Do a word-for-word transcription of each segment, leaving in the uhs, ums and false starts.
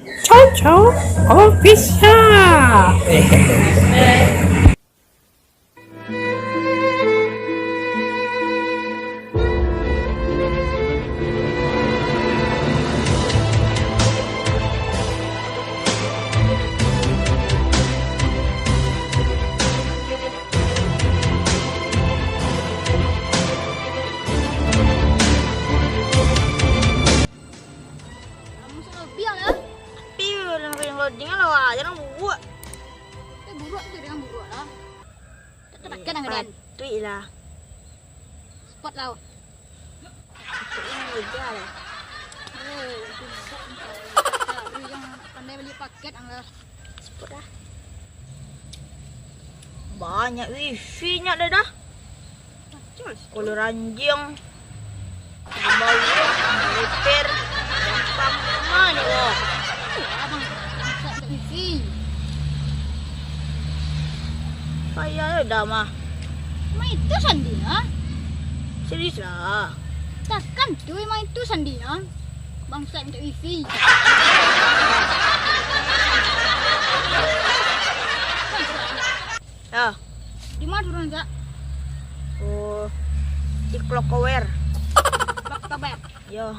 Chow Chow Official. Kamu sudah biang ya? Tapi orang yang loading lah, wah, jangan buat. Eh, buruak tu dengan buruak lah. Tak terpakai dengan dia. Patuik lah. Spot lah. Patuik yang lega lah. Oh, itu bisa. Cari yang pandai beli paket, ang lah. Spot lah. Banyak wifi nyo dah dah. Kalau ranjang, bau, repair, gampang mah ni, wah. Abang, tak ada wifi. Payah dah mah. Mah itu sandi, ha? Serius lah. Takkan tu emang itu sandi, ha? Bangsat minta wifi. Ya. Di mana turun, Kak? Oh, di Klokower. Klokower. Yo.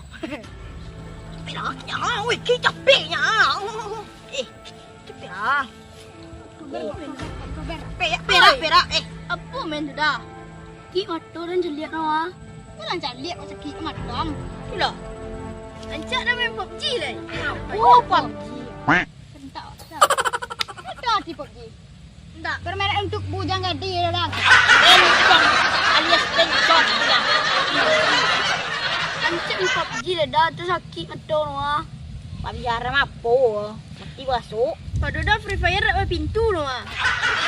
Capek lah, capek lah. Weh, ki capeknya. Eh, capek lah. Klokower, Klokower. Perak, perak, perak. Eh, apa main tu dah? Sakik mato den caliak no ah. Jangan caliak kok sakik mato ang. Itulah. Rancak dah main PUBG lai. Oh, PUBG. Sentak, sentak. Ada di PUBG. Ndak. Permainan untuk bujang gadih dah. Bencong alias bencong tu lah. Rancak main PUBG dah, dah tu sakik mato no ah. PUBG haram apo? Mati basuk. Pado dah Free Fire dak bapintu tu mah.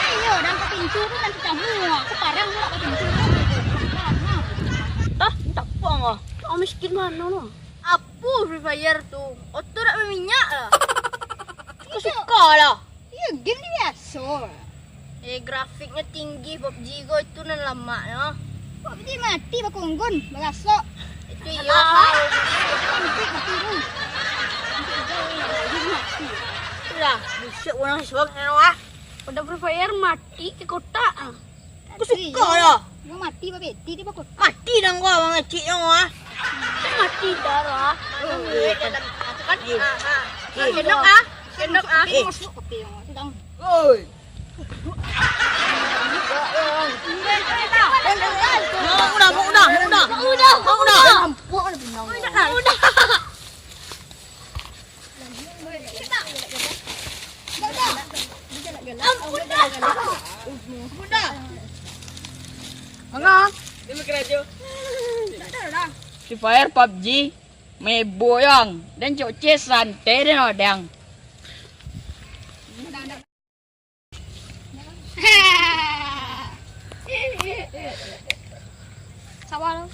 Iyo, dah bapintu tu nanti tamu. Aku parang tu dak bapintu tu. Tah, minta pang ah. Kau miskin mano no? Apo Free Fire tu? Oto dak baminyak lah. Aku suka lah. Iyo, game ni biaso. Eh, grafiknyo tinggi PUBG ko, itu nan lamaknyo. PUBG mati bakunggun, bagasok. Itu iyo. Mati, mati tu. Mati tu, mati. Itulah, busuak urang sebab nyo ah. Pada Free Fire mati di kotak ah. Aku suka lah. Mau mati babeti di kotak. Mati dah kau abang kecik nyo ah. Kan mati dah lah. Oh, iya, kan. Kan, ah, ah. Kan kena ah. Kena ah. Masuk kopi yang sedang. Oi. Mau udah, mau udah, mau udah. Mau udah, mau udah. Mau udah. Ampun dah. Manga? Free Fire, PUBG, mebo yang. Dan cok ces santai den odang. Sabar.